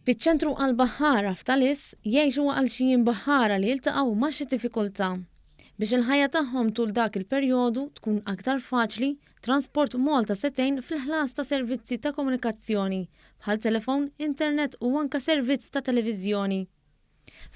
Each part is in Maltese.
Fiċ-ċentru għall-baħħara f'Taliss jgħixu għal xi jiem baħħara li jiltaqgħu ma' xi diffikultà. Biex il-ħajja tagħhom tul dak il-perjodu tkun aktar faċli, Transport Malta se tgħin fil-ħlas ta' servizzi ta' komunikazzjoni bħal telefon, internet u anke servizz ta' televiżjoni.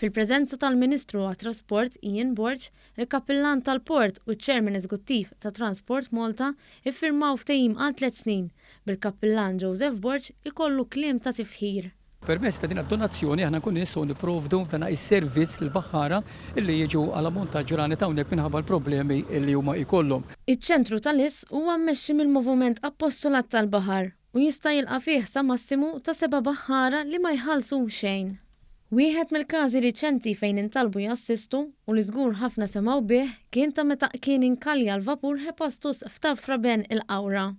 Fil-preżenza tal-Ministru għat-Trasport Ian Borg, il-Kappillan tal-Port u ċ-Chairman Eżekuttiv ta' Transport Malta iffirmaw ftehim għal tlett snin, bil-Kappillan Joseph Borg ikollu kliem ta' tifħir. Permezz ta' din id-donazzjoni aħna nkunu nistgħu nipprovdu dan is-servizz lill-baħħara li jiġu għal ammont ta' ġranet hawnhekk minħabba l-problemi li huma jkollhom. Iċ-ċentru tal-Liss huwa mmexxi mill-Moviment Appostolat tal-Baħar u jista' jilqa' fih sa massimu ta' seba' baħħara li ma jħallsu xejn. Wieħed mill-każi riċenti fejn intalbu jassistu, u li żgur ħafna semgħu bih, kien ta' meta kien inkalja l-vapur Hepastus f'Tafraben il-Qawra.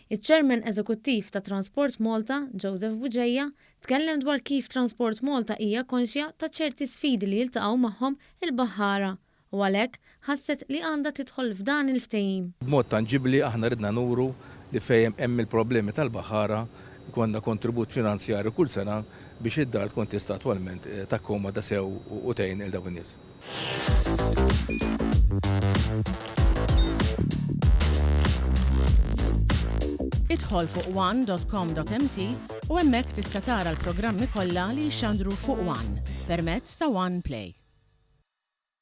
Iċ-Chairman Eżekuttiv ta' Transport Malta, Joseph Bugeja, tkellem dwar kif Transport Malta hija konxja ta' ċerti sfidi li jiltaqgħu magħhom il-baħħara u għalhekk ħasset li għandha tidħol f'dan il-ftehim. B'mod tanġibbli aħna ridna nuru li fejn hemm il-problemi tal-baħħara jkollna kontribut finanzjarju kull sena biex id-dar tkun tista' attwalment takkomoda sew u tgħin lil dawk in-nies. Idħol fuq one dot com dot mt u hemmhekk tista' tara l-programmi kollha li jixxandru fuq one permezz ta' One Play.